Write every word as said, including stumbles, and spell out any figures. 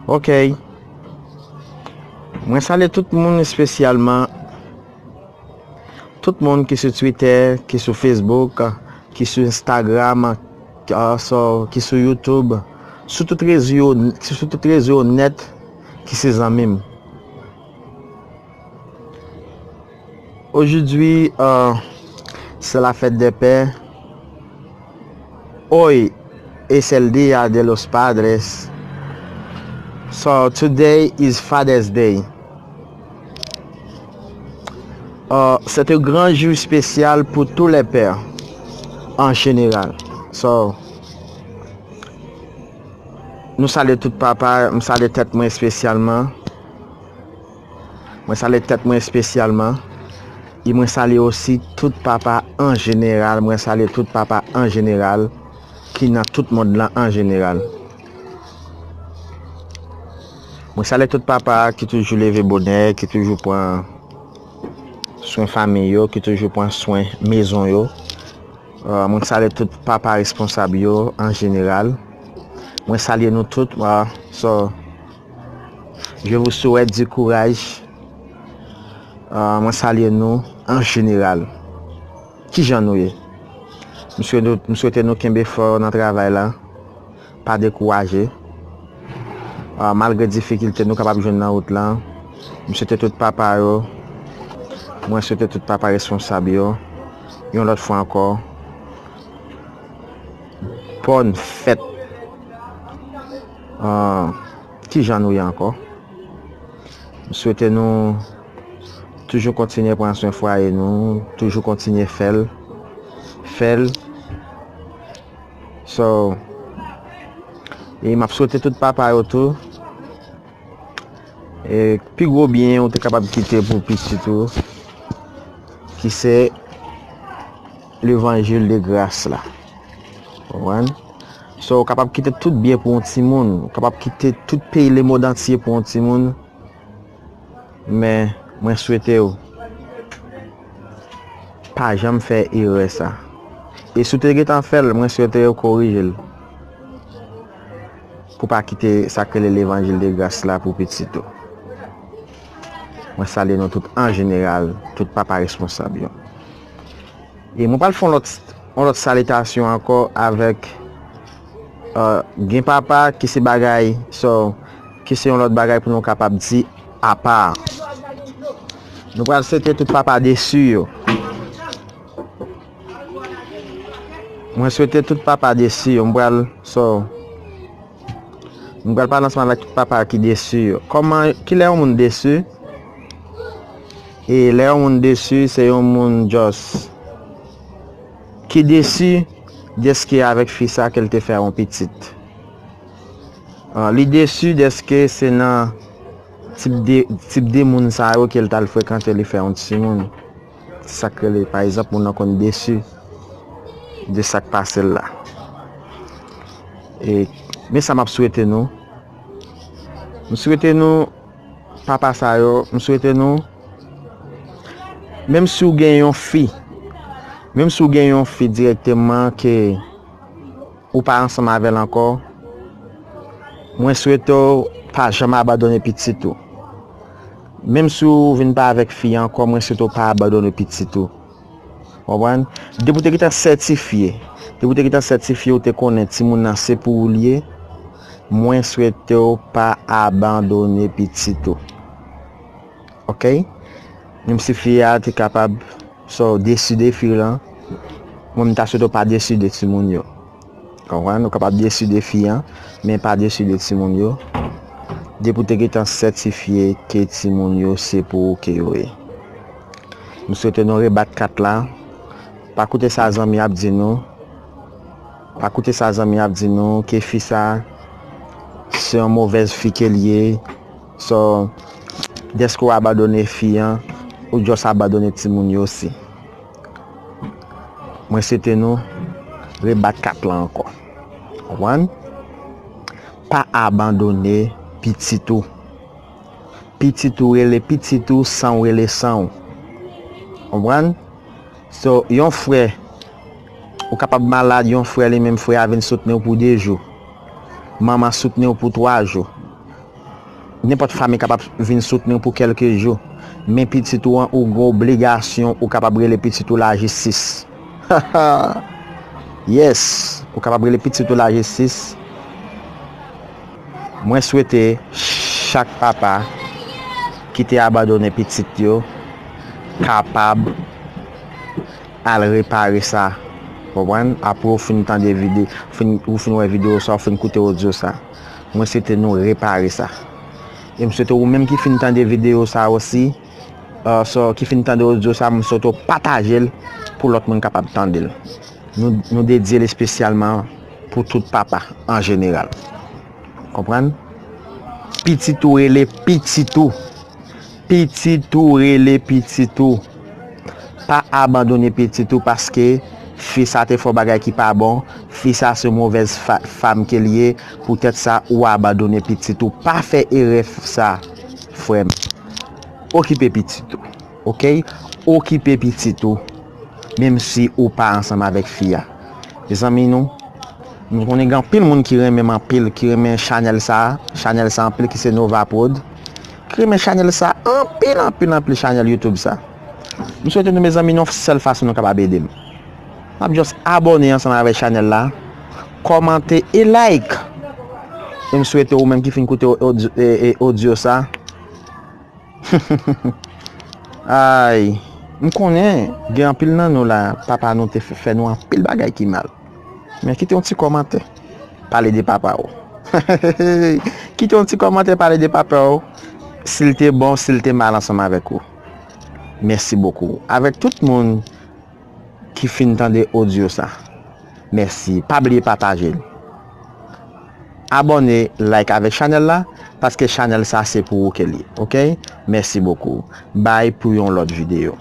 Ok. Mwen salye tout moun, espesyalman tout moun ki sou Twitter, ki sou Facebook, ki sou Instagram, ki, ah, so, ki sou YouTube, sou tout rezo yo, sou tout rezo yo nèt, ki se zanmi m. Aujourd'hui, euh, c'est la fête des pères. Hoy es el día de los padres. So today is Father's Day. Euh, c'est un grand jour spécial pour tous les pères en général. So, nou salye tout papa, m salye tèt mwen espesyalman. Mwen salye tèt mwen espesyalman. E mwen salye osi tout papa an jeneral. Mwen salye tout papa an jeneral ki nan tout mond lan an jeneral. Mwen salye tout papa ki toujou leve bonè, ki toujou pran swen fanmi yo, ki toujou pran swen mezon yo. Euh, mwen salye tout papa responsab yo an jeneral. Mwen salye nou tout. Euh, so, je vous souhaite du courage. Euh, mwen salye nou an jeneral. Kijan nou ye? M swete nou, m swete nou kenbe fò nan travay la. Pa dekouraje. Ah, malgre difikilte nou kapab jwenn nan wout lan, m swete tout papa yo, mwen swete tout papa responsab yo, yon lòt fwa ankò, bòn fèt. Ah, kijan nou ye ankò? M swete nou toujou kontinye pran swen fwaye nou, toujou kontinye fè l, fè l. So, e m ap swete tout papa yo tou, e pi gwo byen ou te kapab kite pou pitit ou, ki se levanjil de gras la. Konprann? So, ou kapab kite tout byen pou yon timoun, ou kapab kite tout peyi lemond antye pou yon timoun, men mwen swete w pa janm fè erè sa. E si w te gentan fè l, mwen swete w korije l. Pou pa kite sa k rele levanjil de gras la pou pitit ou. Mwen salye nou tout an jeneral, tout papa responsab yo. E mwen pral fè yon lòt, yon lòt salitasyon ankò avèk, euh, gen papa ki se bagay, so, ki se yon lòt bagay pou nou kapab di apa. Nou pral swete tout papa desi yo. Mwen swete tout papa desi yo. Mwen pral, so, mwen pral pale ansanm avèk tout papa ki desi yo. Kòman, kilè yon moun desi? E lè yon moun desi, se yon moun just ki desi dèske avèk fi sa ke l te fè yon pitit. Ah, li desi dèske se nan tip de, tip de moun sa yo ke l t al frekante, li fè yon timoun. Sa k rele, pa egzanp, moun nan konn desi de sa k pase l la. E, men sa m ap swete nou. M swete nou, papa sa yo, m swete nou, menm si w gen yon fi, menm si w gen yon fi dirèkteman ke ou pa ansanm avè l ankò, mwen swete w pa janm abandone pitit ou. Menm si w vin pa avèk fi ankò, mwen swete w pa abandone pitit ou. Konprann? Depi w te gentan sètifye, depi w te gentan sètifye, ou te konnen timoun nan se pou ou l ye, mwen swete w pa abandone pitit ou. Ok? Menm si fi a te kapab, so, desi de fi lan, mwen m ta swete w pa desi de timoun yo. Konprann? Ou kapab desi de fi an, men pa desi de timoun yo. Depi w te gentan sètifye ke timoun yo se pou ou ke yo ye. M swete nou rebat kat la. Pa koute sa zanmi ap di nou. Pa koute sa zanmi ap di nou ke fi sa se yon movèz fi ke l ye. So, dèske w abandone fi an, ou just abandone timoun yo osi. Mwen swete nou rebat kat la ankò. Konprann? Pa abandone pitit ou. Pitit ou rele pitit ou, san w rele san w. Konprann? So, yon frè, ou kapab malad, yon frè li menm, frè a vin soutni w pou de jou. Manman soutni w pou twa jou. Nenpòt fanmi kapab vin soutni w pou kèlke jou. Men pitit ou an, ou gen obligasyon, ou kapab rele pitit ou lajistis. Yes, ou kapab rele pitit ou lajistis. Mwen swete chak papa ki te abandone pitit yo kapab al repare sa. Konprann? Apre w fin tande vide, fin, ou fin wè videyo sa, ou fin koute odyo sa. Mwen swete nou repare sa. E m swete ou menm ki fin tande videyo sa osi, uh, so, ki fin tande odyo sa, m swete w pataje l pou lòt moun kapab tande l. Nou, nou dedye l espesyalman pou tout papa an jeneral. Konprann? Pitit ou rele pitit ou. Pitit ou rele pitit ou. Pa abandone pitit ou paske fi sa te fè w bagay ki pa bon. Fi sa se movèz fa- fanm ke l ye. Poutèt sa, ou abandone pitit ou. Pa fè erè sa, frè m. Okipe pitit ou. Oke? Okipe pitit ou. Menm si ou pa ansanm avèk fi a. Mezanmi, nou, nou konnen gen anpil moun ki renmen m anpil, ki renmen chanèl sa, chanèl sa anpil, ki se Nova Prod. Ki renmen chanèl sa anpil, anpil, anpil, chanèl YouTube sa. M swete nou, mezanmi, yon sèl fason nou kapab ede m. N ap just abòne ansanm avèk chanèl la, kòmante e like. E m swete ou menm ki fin koute odyo, e, e, odyo sa. Ay, m konnen gen anpil nan nou la, papa nou te fè nou anpil bagay ki mal. Men kite yon ti kòmantè, pale de papa w. Kite yon ti kòmantè, pale de papa w. Si l te bon, si l te mal ansanm avèk ou. Mèsi bokou. Avèk tout moun ki fin tande odyo sa. Mèsi. Pa bliye pataje l. Abòne, like avèk chanèl la, paske chanèl sa se pou ou ke l ye. Oke? Mèsi bokou. Bay pou yon lòt videyo.